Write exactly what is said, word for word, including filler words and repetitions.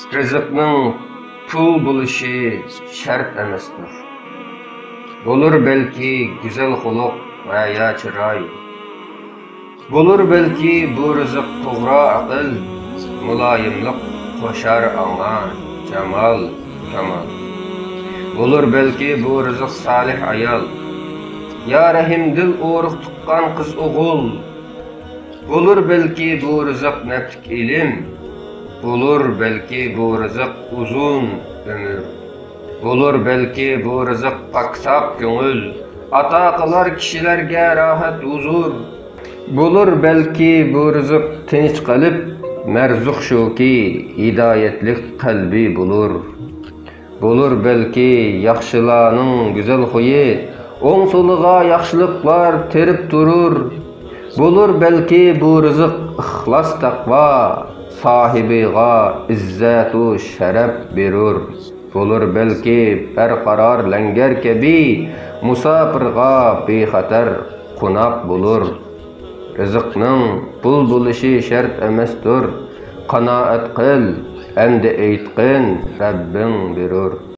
رىزىقنىڭ پۇل بولۇشى شەرت ئەمەستۇر. بولۇر بەلكى گۈزەل خۇلق ۋە يا چىراي. بولۇر بەلكى بۇ رىزىق توغرا ئەقىل، مۇلايىملىق قوشار ئاڭا جامال، كامال. بولۇر بەلكى بۇ رىزىق سالىھ ئايال، يا رەھىمدىل ئۇرۇق تۇغقان قىز ئوغۇل. بولۇر بەلكى بۇ رىزىق نەپلىك ئىلىم، بولۇر بەلكى بۇ رىزىق ئۇزۇن ئۆمۈر. بولۇر بەلكى بۇ رىزىق پاك ساپ كۆڭۈل، ئاتا قىلار كىشىلەرگە راھەت ھۇزۇر. بولۇر بەلكى بۇ رىزىق تىنچ قەلب، مەرزۇق شۇكى، ھىدايەتلىك قەلبى بولۇر. بولۇر بەلكى ياخشىلارنىڭ گۈزەل خۇيى، ئوڭ سولىغا ياخشىلىقلار تېرىپ تۇرۇر. بولۇر بەلكى بۇ رىزىق ئىخلاس تەقۋا، ساھىبىغا ئىززەتۇ شەرەپ بېرۇر. بولۇر بەلكى بەرقارار لەڭگەر كەبى، مۇساپىرغا بىخەتەر قوناق بولۇر. رىزىقنىڭ پۇل بولۇشى شەرت ئەمەستۇر. قانائەت قىل، ئەمدى ئېيتقىن، رەببىڭ بېرۇر.